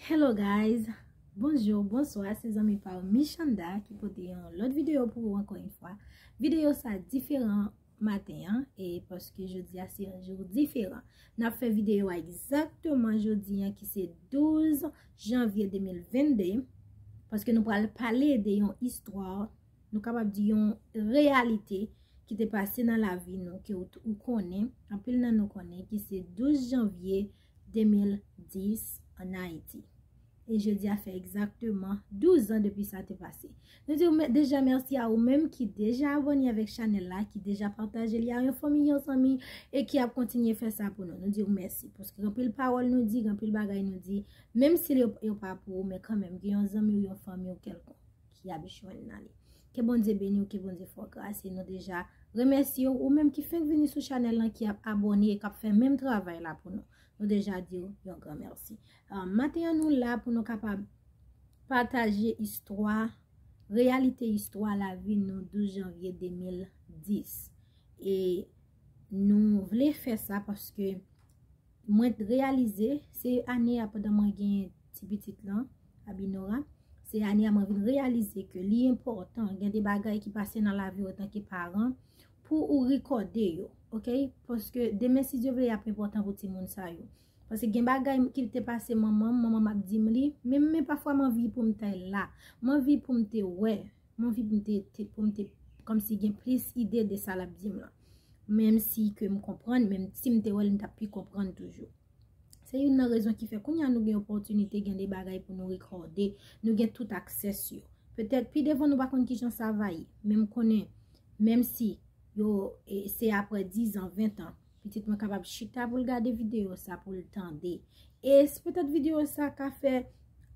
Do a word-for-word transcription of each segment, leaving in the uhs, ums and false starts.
Hello guys, bonjou, bonswa, se zanmi pa w Michanda ki pote yon lòt videyo pou ou ankò yon fwa. Videyo sa diferan maten an, e paske jodi a se yon jou diferan. N ap fè videyo a egzakteman jodi an ki se douz janvye de mil vennde, paske nou pral pale de yon istwa, nou kapab di yon reyalite ki te pase nan lavi nou, ke ou, ou konnen, anpil nan nou konnen, ki se douz janvye de mil dis ann Ayiti. E jodi a fè egzakteman douz an depi sa te pase. Nou di w mè- deja mèsi a ou menm ki deja abòne avèk chanèl la, ki deja pataje li a yon fanmi, yon zanmi, e ki ap kontinye fè sa pou nou. Nou di w mèsi. Paske gen anpil pawòl nou di, gen anpil bagay nou di, menm si yo, yo pa pou ou, men kanmenm, gen yon zanmi ou yon fanmi ou kèlkonk ki ap jwenn nan li. Ke Bondye beni w, ke Bondye fè w gras, e nou deja remèsye w, ou menm ki fenk vini sou chanèl lan, ki ap abòne e k ap fè menm travay la pou nou. Nou deja di w yon gran mèsi. Ah, maten an nou la pou nou kapab pataje istwa, reyalite istwa lavi nou douz janvye de mil dis. E nou vle fè sa paske mwen reyalize, se ane a pandan mwen gen ti pitit lan, Abinora, se ane a mwen vin reyalize ke li enpòtan, gen de bagay ki pase nan lavi w antanke paran, pou ou rekòde yo, oke? Paske demen, si Dye vle, y ap enpòtan pou timoun sa yo. Paske gen bagay ki te pase manman m, manman m ap di m li, men, men pafwa m anvi pou m te la, m anvi pou m te wè, m anvi pou m te, te, pou m te, kòmsi gen plis ide de sa l ap di m lan. Menm si ke m konprann, menm si m te wè l, m t ap pi konprann toujou. Se youn nan rezon ki fè kounye a nou gen opòtinite, gen de bagay pou nou rekòde, nou gen tout aksè yo. Petèt pi devan nou pa konn kijan sa va ye, men m konnen, menm si yo, e, se aprè diz an, ven an, pitit mwen kapab chita pou l gade videyo sa, pou l tande. E s- petèt videyo sa ka fè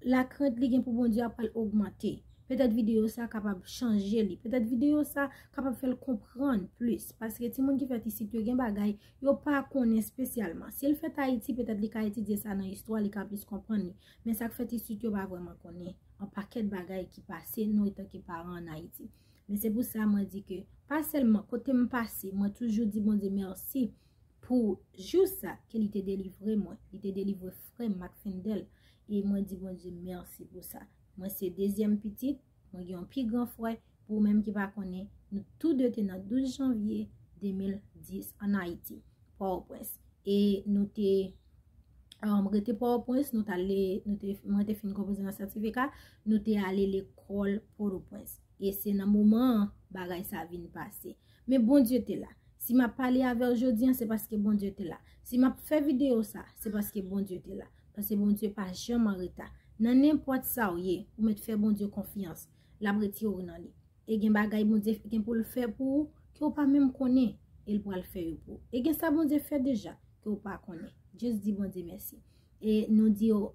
lakrent li gen pou Bondye a pral ogmante. Petèt videyo sa kapab chanje li. Petèt videyo sa kapab fè l konprann plis. Paske timoun ki fèt isit yo gen bagay yo pa konnen espesyalman. Si l fèt Ayiti, petèt li ka etidye sa nan istwa, li ka plis konprann li. Men sa k fèt isit yo pa vrèman konnen yon pakèt bagay ki pase nou etanke paran ann Ayiti. Men se pou sa mwen di ke pa sèlman kote m pase, mwen toujou di Bondye mèsi pou jou sa ke li te delivre mwen. Li te delivre frè m Macfendel. E mwen di Bondye mèsi pou sa. Mwen se dezyèm pitit, mwen gen yon pi gran frè, pou ou menm ki pa konnen, nou tou de te nan douz janvye de mil dis ann Ayiti, Pòtoprens. E nou te, um, rete Pòtoprens, nou t ale, nou te, mwen te fin konpoze nan sètifika, nou te ale lekòl Pòtoprens. E se nan moman an, bagay sa vin pase. Men Bondye te la. Si m ap pale avè w jodi an, se paske Bondye te la. Si m ap fè videyo sa, se paske Bondye te la. Paske Bondye pa janm an reta. Nan nenpòt sa w ye, ou mèt fè Bondye konfyans. L ap retire w nan li. E gen bagay Bondye gen pou l fè pou ou, ke w pa menm konnen, e l pral fè yo pou ou. E gen sa Bondye fè deja, ke w pa konnen. Just di Bondye mèsi. E nou di yo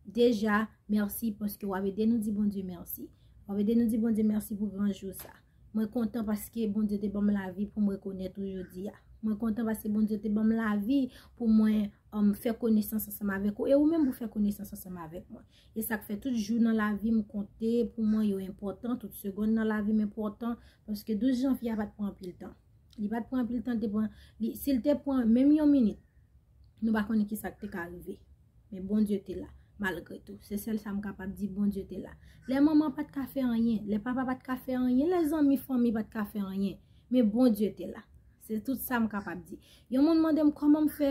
deja mèsi paske w ap ede nou di Bondye mèsi. W ap ede nou di Bondye mèsi pou gran jou sa. Mwen kontan paske Bondye te ban m lavi pou m rekonèt ou jodi a. Mwen kontan paske Bondye te ban m lavi pou mwen, um, fè konesans ansanm avèk ou. E ou menm pou fè konesans ansanm avèk mwen. E sa k fè tout jou nan lavi m konte pou mwen, yo enpòtan, tout segonn nan lavi m enpòtan, paske douz janvye a pa t pran anpil tan. Li pa t pran anpil tan, te pran, li, si l te pran menm yon minit, nou pa konnen ki sa k te ka rive. Men Bondye te la, malgre tou. Se sèl sa m kapab di, Bondye te la. Lè manman pa t ka fè anyen, lè papa pa t ka fè anyen, lè zanmi, fanmi pa t ka fè anyen, men Bondye te la. Se tout sa m kapab di. Yon moun mande m kòman m fè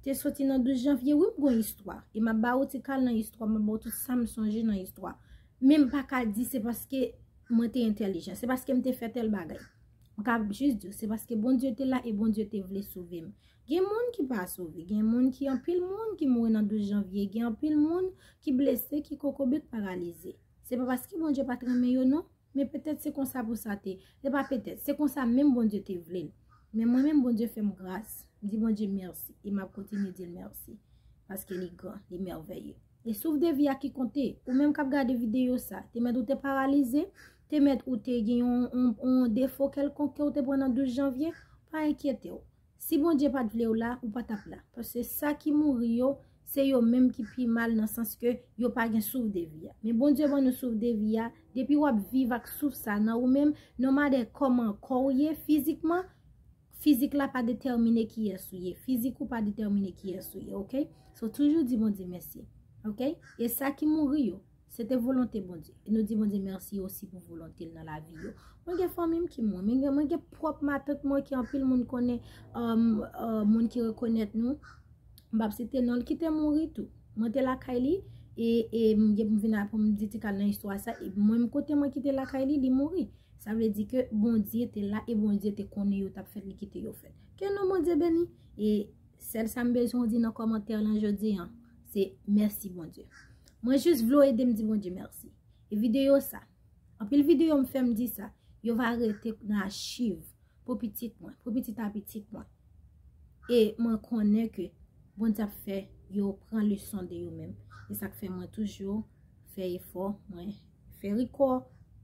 te soti nan douz janvye, wi, m gon istwa. E m ap ba ou ti kal nan istwa, m ap ba ou tout sa m sonje nan istwa. Men m pa ka di se paske mwen te entèlijan, se paske m te fè tèl bagay. M ka jis di w, se paske Bondye te la e Bondye te vle sove m. Gen moun ki pa sove, gen moun ki, anpil moun ki mouri nan douz janvye, gen anpil moun ki blese, ki kokobit, paralize. Se pa paske Bondye pa t renmen yo, non. Men petèt se konsa pou sa te. Se pa petèt, se konsa menm Bondye te vle l. Men mwen menm, Bondye fè m gras. M di Bondye mèsi. E m ap kontinye di l mèsi. Paske li gran, li mèvèye. E souf de vi a ki konte. Ou menm k ap gade videyo sa, te mèt ou te paralize, te mèt ou te gen yon, yon, yon defo kèlkonk ke w te pran nan douz janvye, pa enkyete w. Si Bondye pa t vle w la, ou pa t ap la. Paske sa ki mouri yo, se yo menm ki pi mal nan sans ke yo pa gen souf de vi a. Men Bondye ban nou souf de vi a, depi w ap viv ak souf sa nan ou menm, no matter kòman kò w ye fizikman, fizik la pa detèmine kiyès ou ye. Fizik ou pa detèmine kiyès ou ye, oke? So, toujou di Bondye mèsi. Ok? E sa ki mouri yo, se te volonte Bondye. E nou di Bondye mèsi osi pou volonte l nan lavi yo. Mwen gen fanmi m ki mouri, mwen gen, mwen gen pwòp matant mwen ki anpil moun konnen, um, uh, moun ki rekonèt nou. M p ap site non l, ki te mouri tou. Mwen te lakay li, e, e m gen pou m vin apre m di ti kal nan istwa sa. E mwen, m kote mwen kite lakay li, li mouri. Sa vle di ke Bondye te la e Bondye te konnen yo t ap fèt, li kite yo fèt. Ke non Bondye beni. E sèl sa m bezwen w di nan kòmantè lan jodi an, se mèsi Bondye. Mwen jis vle w ede m di Bondye mèsi. E videyo sa, anpil videyo m fè m di sa, yo va rete nan achiv pou pitit mwen, pou pitit a pitit mwen. E mwen konnen ke Bondye ap fè yo pran leson de yo menm. E sa k fè mwen toujou fè efò, mwen fè rekò.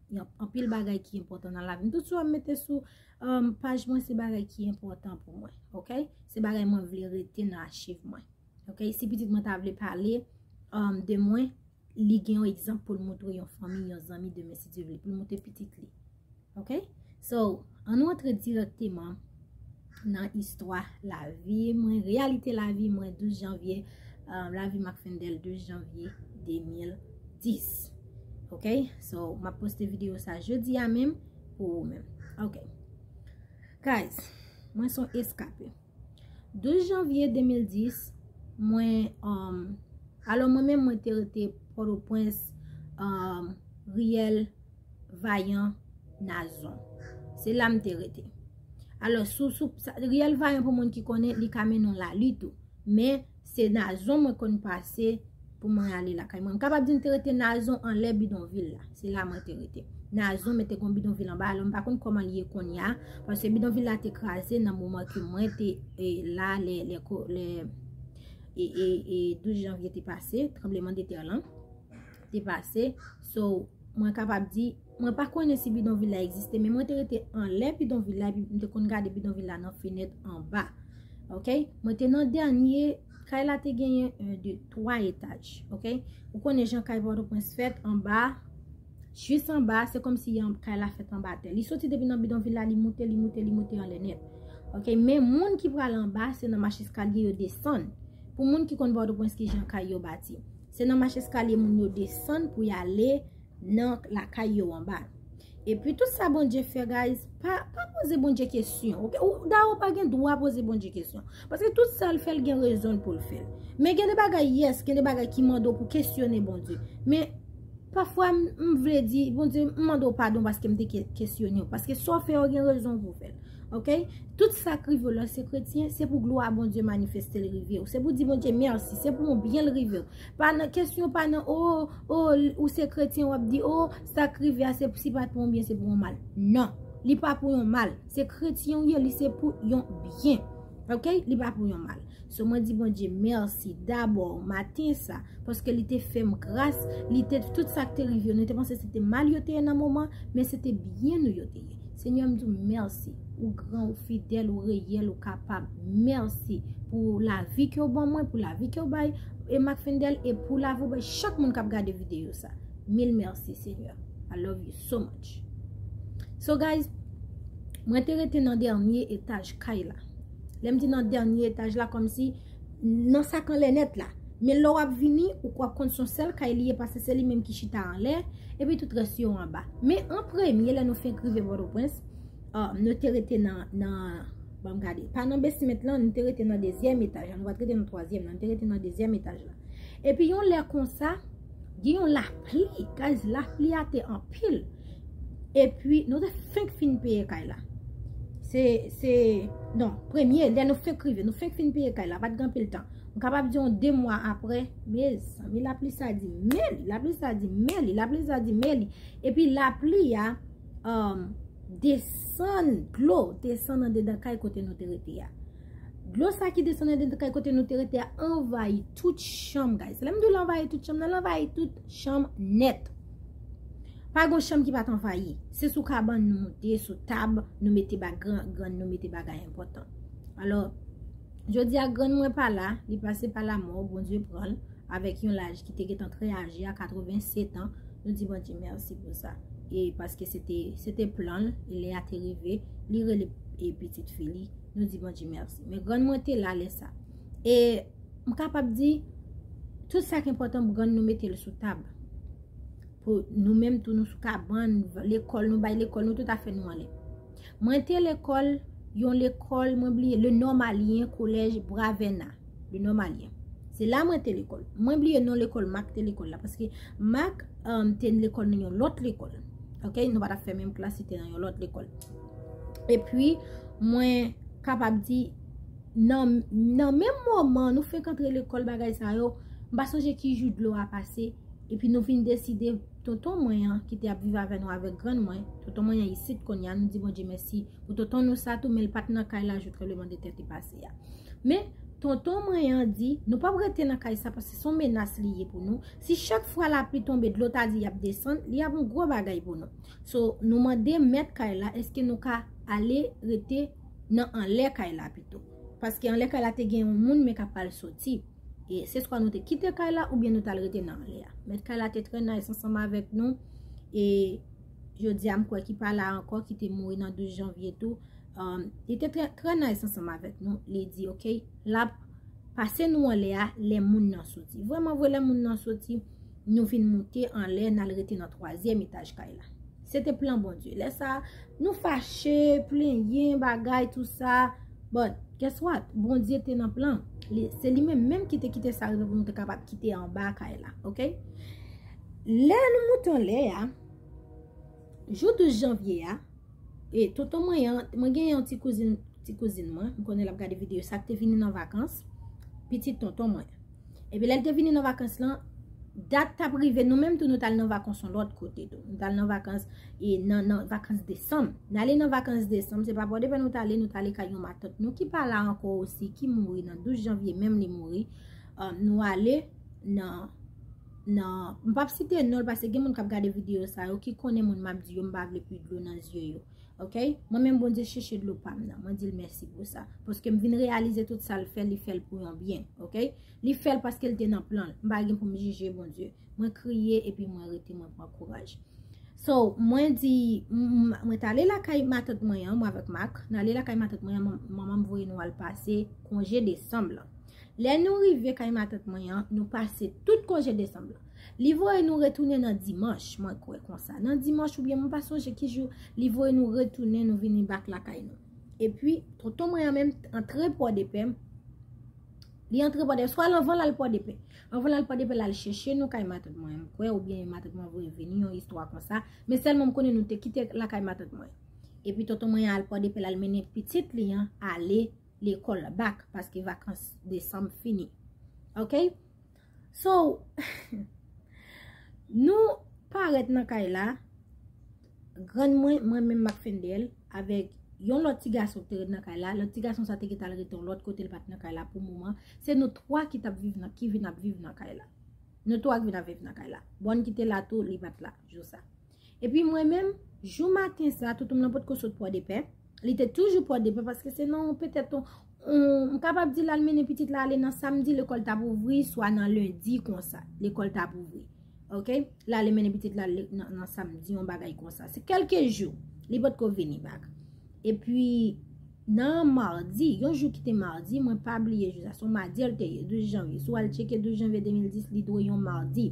Gen anpil bagay ki enpòtan nan lavi m. Tout sa m mete sou, um, paj mwen, se bagay ki enpòtan pou mwen. Ok? Se bagay mwen vle rete nan achiv mwen. Ok? Si pitit mwen ta vle pale, um, de mwen, li gen yon egzanp pou l montre yon fanmi, yon zanmi demen, si Dye vle, pou l montre pitit li. Ok? So, ann nou antre dirèkteman nan istwa lavi mwen, reyalite lavi mwen, douz janvye, uh, lavi Macfendel, douz janvye de mil dis. Ok? So, m ap poste videyo sa jodi a menm pou ou menm. Ok. Guys, mwen se yon eskape. Douz janvye de mil dis, mwen, um, alò mwen menm mwen te rete Pòtoprens, um, Riyèl Vayan Nazon. Se la m te rete. Alò, sou, sou, sa, Riyèl Vayan pou moun ki konnen, li ka mennen w Lali tou. Men, se Nazon mwen konn pase pou mwen ale lakay mwen. M kapab di m te rete Nazon anlè bidonvil la. Se la mwen te rete. Nazon, men te gon bidonvil anba. Alò, m pa konn kòman li ye kounye a. Paske bidonvil la te kraze nan moman ke mwen te, e, la, lè, lè, ko- lè, e, e, e douz janvye te pase, tranblemanntè lan te pase. So, mwen kapab di, mwen pa konnen si bidonvil la egziste, men mwen te rete anlè bidonvil la, epi m te konn gade bidonvil la nan fenèt anba. Ok? Mwen te nan dènye, kay la te genyen, en, de, twa etaj. Ok? Ou konnen jan kay Pòtoprens fèt, anba, jis anba, se kòmsi yon kay la fèt anba tè. Li soti depi nan bidonvil la, li moute, li moute, li moute anlè nèt. Ok? Men moun ki pral anba, se nan mach eskalye yo desann. Pou moun ki konn Pòtoprens, ki jan kay yo bati. Se nan mach eskalye moun yo desann pou y ale nan lakay yo anba. Epi tout sa Bondye fè, guys, pa, pa poze Bondye kesyon. Ok? Ou, dayè, ou pa gen dwa poze Bondye kesyon. Paske tout sa l fè, l gen rezon l pou l fè l. Men gen de bagay, yes, gen de bagay ki mande w pou kesyone Bondye. Men pafwa, m, m vle di, Bondye, m mande w padon paske m te ke- kesyone w. Paske sa w fè yo gen rezon pou w fè l. Ok? Tout sa k rive w lè w se kretyen, se pou glwa Bondye manifeste l rive w. Se pou di Bondye mèsi, se pou yon byen l rive w. Pa nan kesyon, pa nan, o, o, ou se kretyen, w ap di, o, sa k rive a, se, si pa t pou yon byen, se pou yon mal. Non, li pa pou yon mal. Se kretyen w ye, li se pou yon byen. Ok? Li pa pou yon mal. So, mwen di Bondye mèsi dabò maten sa, paske li te fè m gras, li te, tout sa k te rive yo, nou te panse se te mal yo te ye nan moman, men se te byen nou yo te ye. Senyè, m di w mèsi. Ou gran, ou fidèl, ou reyèl, ou kapab. Mèsi pou lavi ke w ban mwen, pou lavi ke w bay, e Macfendel, e pou lavi w bay chak moun k ap gade videyo sa. Mil mèsi, Senyè. I love you so much. So, guys, mwen te rete nan dènye etaj kay la. Lè m di nan dènye etaj la, kòmsi nan sa k anlè nèt la. Men lè w ap vini, ou kwè konn se yon sèl kay li ye, paske se li menm ki chita anlè, epi tout rès yo anba. Men an premye, lè nou fenk rive Pòtoprens, ah, nou te rete nan, nan, ban m gade, pa nan basement lan, nou te rete nan dezyèm etaj la, nou pa t rete nan twazyèm lan, nou te rete nan dezyèm etaj la. Epi yon lè konsa, gen yon lapli, guys, lapli a te anpil. Epi nou te fenk fin peye kay la. Se, se, non, premye, lè nou fenk rive, nou fenk fin peye kay la, pa t gen anpil tan. M kapab di yon de mwa apre, mezanmi, lapli sa di men li, lapli sa di men li, lapli sa di men li. Epi lapli a, um, desann, dlo desann andedan kay kote nou te rete a. Dlo sa ki desann andedan kay kote nou te rete a anvayi tout chanm, guys. Lè m di w l anvayi tout chanm nan, l anvayi tout chanm nèt. Pa gon chanm ki pa t anvayi. Se sou kabann nou moute, sou tab, nou mete ba- gran, grann, nou mete bagay enpòtan. Alò, jodi a grann mwen pa la, li pase pa lamò, Bondye pran l, avèk yon laj ki te gentan trè aje a, katrevennsèt an, nou di Bondye mèsi pou sa. E paske se te, se te plan l, e lè a te rive, li rele, e pitit fi li, nou di Bondye mèsi. Men grann mwen te la lè sa. E m kapab di, Tout sa ki enpòtan pou grann nou mete l sou tab. Pou nou menm tou nou sou kabann, lekòl, nou bay lekòl, nou tout afè nou anlè. Mwen te lekòl, yon lekòl, mwen bliye, Le Normalien, kolèj Bravena. Le Normalien. Se la mwen te lekòl. Mwen bliye non lekòl Mak te lekòl la, paske Mak um, te lekòl nan yon lòt lekòl. Ok, nou pa t ap fè menm klas, se te nan yon lòt lekòl. Epi, mwen kapab di, nan, nan menm moman, nou fenk antre lekòl bagay sa yo, m pa sonje ki jou dlo a pase, epi nou vin deside, tonton mwen an, ki te ap viv avè nou avèk grann mwen, tonton mwen an isit kounye a, nou di Bondye mèsi pou tonton nou sa tou, men l pa t nan kay la jou tranblemanntè te pase a. Men, tonton mwen an di, nou p ap rete nan kay sa paske se yon menas li ye pou nou. Si chak fwa lapli tonbe, dlo ta di y ap desann, li ap yon gwo bagay pou nou. So, nou mande mèt kay la, èske nou ka ale rete nan anlè kay la pito? Paske anlè kay la te gen yon moun men k ap pral soti. E se swa nou te kite kay la oubyen nou t al rete nan anlè a. Mèt kay la te trè nice ansanm avèk nou. E jodi a m kwè ki pa la ankò, ki te mouri nan douz janvye tou. Um, li te trè, trè nice ansanm avèk nou. Li di, ok, l ap pase nou anlè a lè moun nan soti. Vrèman vre, lè moun nan soti, nou vin moute anlè, n al rete nan twazyèm etaj kay la. Se te plan Bondye. Lè sa, nou fache, plenyen, bagay, tou sa. But, guess what? Bondye te nan plan. Li, se li menm menm ki te kite sa rive pou nou te kapab kite anba kay la, ok? Lè nou moute anlè a, jou douz janvye a, e tonton mwen an, mwen gen yon ti kouzin, ti kouzin mwen, m konnen l ap gade videyo sa, k te vini nan vakans, pitit tonton mwen. Epi lè l te vini nan vakans lan, dat t ap rive, nou menm tou nou t al nan vakans yon lòt kote tou. Nou t al nan vakans, e nan, nan vakans desanm. N ale nan vakans desanm, se pa Pòdepè nou t ale, nou t ale kay yon matant nou ki pa la ankò osi, ki mouri nan douz janvye, menm li mouri. Um, nou ale nan, nan, m p ap site non l paske gen moun k ap gade videyo sa yo ki konnen moun m ap di yo, m pa vle pli dlo nan zye yo. Ok? Mwen menm Bondye chèche dlo pa m nan. Mwen di l mèsi pou sa. Paske m vin reyalize tout sa l fè, li fè l pou yon byen. Ok? Li fè l paske l te nan plan l. M pa gen pou m jije Bondye. Mwen kriye epi mwen rete, mwen pran kouraj. So, mwen di, m- m- mwen t ale lakay matant mwen an, mwen avèk Mak, n ale lakay matant mwen an, man- manman m voye nou al pase konje desanm lan. Lè nou rive kay matant mwen an, nou pase tout konje desanm lan. Li voye nou retounen nan dimanch, mwen kwè konsa. Nan dimanch oubyen mwen pa sonje ki jou, li voye nou retounen, nou vini bak lakay nou. Epi, tonton mwen an menm antre Pòdepè, li antre Pòdepè, swa l anvan l al Pòdepè. Anvan l al Pòdepè, l al chèche nou kay matant mwen, m kwè, oubyen matant mwen voye vini, yon istwa konsa. Men sèlman m konnen nou te kite lakay matant mwen. Epi tonton mwen al Pòdepè, l al mennen pitit li an ale lekòl bak, paske vakans desanm fini. Ok? So, nou parèt nan kay la, grann mwen, mwen menm Mak Fendel, avèk yon lòt ti gason ki te ret nan kay la, lòt ti gason sa te gentan al rete yon lòt kote, l pa t nan kay la pou moman. Se nou twa ki t ap viv nan, ki vin ap viv nan kay la. Nou twa ki vin ap viv nan kay la. Bòn ki te la tou, li pa t la, jou sa. Epi mwen menm, jou maten sa, toutoum lan potko sot Pòdepè. Li te toujou Pòdepè paske se nan petèt yon, yon, m kapab di l al mennen pitit la ale nan samdi, lekòl t ap ouvri, swa nan lendi konsa, lekòl t ap ouvri. Ok? L ale mennen pitit la le- nan, nan samdi, yon bagay konsa. Se kèlke jou, li potko vini bak. Epi, nan madi, yon jou ki te madi, mwen pa bliye jou sa, se yon madi l te ye, douz janvye. Si w al tcheke douz janvye de mil dis, li dwe yon madi.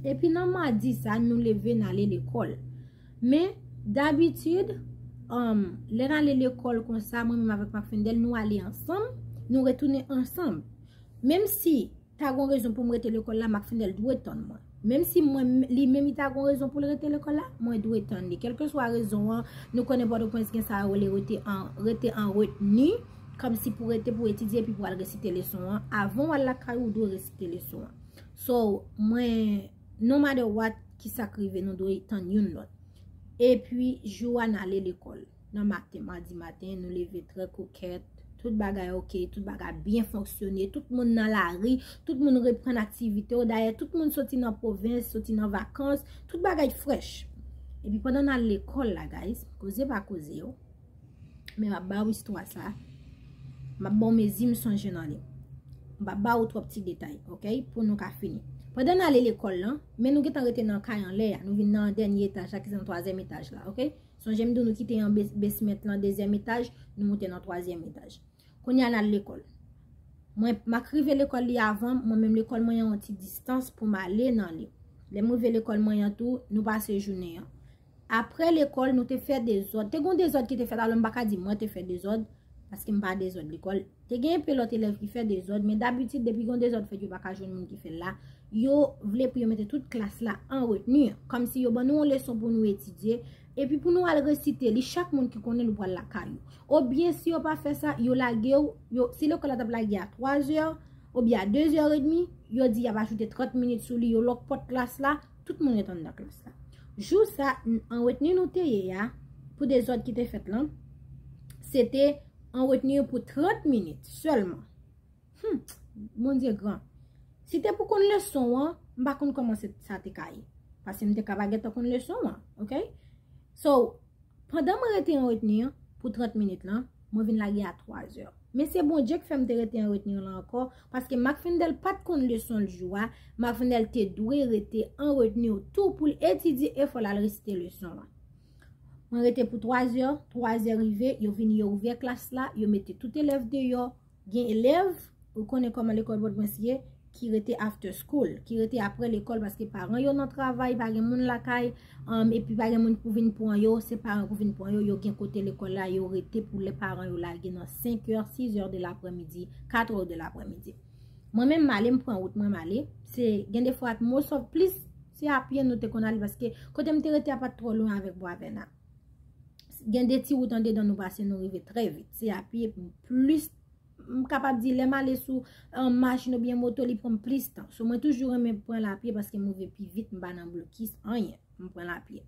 Epi nan madi sa, nou leve n ale lekòl. Men, dabitid, um, lè n ale lekòl konsa, mwen menm avèk Mak Fendel, nou ale ansanm, nou retounen ansanm. Menm si ta gon rezon pou m rete lekòl la, Mak Fendel dwe tann mwen. Menm si mwen, li menm li ta gon rezon pou l rete lekòl la, mwen dwe tann li. Kèlkeswa rezon an, nou konnen Pòtoprens gen sa yo rele rete an, rete an retni, kòmsi pou rete pou etidye epi pou al resite leson an. Avan w al lakay ou, ou dwe resite leson an. So, mwen, no matter what, ki sa k rive, nou dwe tann youn lòt. Epi, jou a n ale lekòl. Nan maten, madi maten, nou leve trè kokèt. Tout bagay ok, tout bagay byen fonksyone. Tout moun nan lari, tout moun reprann aktivite yo. Dayè, tout moun soti nan pwovens, soti nan vakans. Tout bagay frèch. Epi pandan n al lekòl la, guys, koze pa koze yo. Men m ap ba w istwa sa. M ap ba w mezi m sonje nan li. M p ap ba w twòp ti detay, ok? Pou nou ka fini. Pandan n ale lekòl lan, men nou gentan rete nan kay anlè a. Nou vin nan dènye etaj la, ki se nan twazyèm etaj la, ok? Sonje m di w nou kite yon bes- basement lan, dezyèm etaj, nou moute nan twazyèm etaj. Kounye a n al lekòl. Mwen, Mak rive lekòl li avan m, mwen menm lekòl mwen an yon ti distans pou m ale nan li. Lè m rive lekòl mwen an tou, nou pase jounen an. Apre lekòl, nou te fè dezòd. Te gen yon dezòd ki te fèt, alò m pa ka di mwen te fè dezòd, paske m pa dezòd lekòl. Te gen enpe lòt elèv ki fè dezòd, men dabitid, depi gen yon dezòd fèt, yo pa ka jwenn moun ki fè l la. Yo vle pou yo mete tout klas la an retni, kòmsi yo ban nou yon leson pou nou etidye, epi pou nou al resite li, chak moun ki konnen l ou pral lakay ou. Oubyen, si yo pa fè sa, yo lage w, yo, si lekòl la t ap lage a twa zè, oubyen a de zè edmi, yo di y ap ajoute trant minit sou li, yo lòk pòt klas la, tout moun ret anndan klas la. Jou sa, n- an retni nou te ye a, pou dezòd ki te fèt lan, se te an retni pou trant minit sèlman. Hmm, Bondye gran. Si te pou konn leson an, m pa konn kòman se- sa te ka ye. Paske m te ka pa gentan konn leson an, ok? So, pandan mwen rete an retni an pou trant minit lan, mwen vin lage a twa zè. Men se Bondye k fè m te rete an retni an lan ankò, paske Makfendèl pa t konn leson l jou a, Makfendèl te dwe rete an retni tou pou l etidye e fò l al resite leson an. Mwen rete pou twa zè, twa zè rive, yo vini, yo ouvè klas la, yo mete tout elèv deyò. Gen elèv, ou konnen kòman lekòl Pòtoprens ye, ki rete after school, ki rete apre lekòl paske paran yo nan travay, pa gen moun lakay, um, epi pa gen moun pou vin pran yo, se paran pou vin pran yo, yo gen kote lekòl la, yo rete pou lè paran yo lage nan senk è, sis è de lapremidi, kat è de lapremidi. Mwen menm, m ale, m pran wout mwen, m ale. Se, gen de fwa, most of, plis, se a pye nou te konn ale, paske kote m te rete a pa t twò lwen avèk Bwa Vèna. Gen de ti wout andedan nou pase, nou rive trè vit. Se a pye, plis, m kapab di, lè m ale sou, um, machin oubyen moto, li pran m plis tan. So, mwen toujou renmen pran lapye, paske m rive pi vit, m pa nan blokis, anyen. M pran lapye.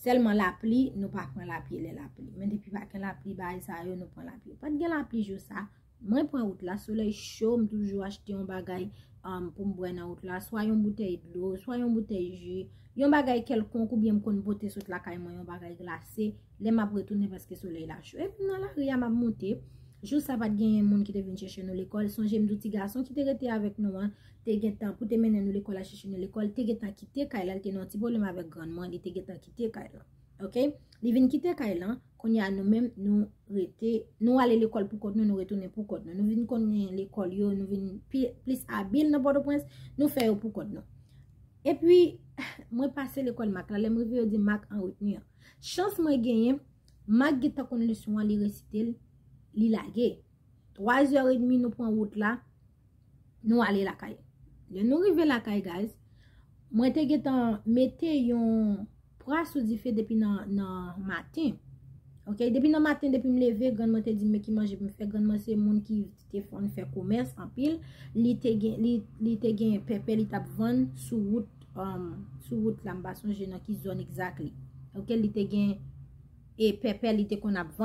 Sèlman lapli, nou pa pran lapye lè lapli. Men depi pa gen lapli, bagay sa yo, nou pran lapye. Pa t gen lapli jou sa. Mwen pran wout la, solèy cho, m toujou achte yon bagay, um, pou m bwè nan wout la, swa yon boutèy dlo, swa yon boutèy ji, yon bagay kèlkonk, oubyen m konn pote sot lakay mwen, yon bagay glase, lè m ap retounen paske solèy la cho. Epi nan lari a, m ap monte. Jou sa, pa t genyen moun ki te vin chèche nou lekòl. Sonje m di w, ti gason ki te rete avèk nou an, te gentan, pou te mennen nou lekòl, al chèche nou lekòl, te gentan kite kay la, li te nan yon ti pwoblèm avèk grann mwen, li te gentan kite kay la. Ok? Li vin kite kay lan, kounye a nou menm, nou rete, nou ale lekòl pou kont nou, nou retounen pou kont nou. Nou vin konnen lekòl yo, nou vin pi- plis abil nan Pòtoprens, nou fè yo pou kont nou. Epi, mwen pase lekòl Mak la, lè m rive, yo di Mak an retni an. Chans mwen genyen, Mak gentan konn leson an, li resite l, li lage. Twa zè edmi nou pran wout la, nou ale lakay. Lè nou rive lakay, guys, mwen te gentan mete yon pwa sou dife depi nan, nan maten. Ok, depi nan maten, depi m leve, grann mwen te di m men ki manje pou m fè. Grann mwen se moun ki te konn fè komès anpil. Li te gen, li, li te gen pèpè li t ap vann sou wout, um, sou wout la, m pa sonje nan ki zòn exactly. Ok, li te gen, e pèpè li te konn ap vann.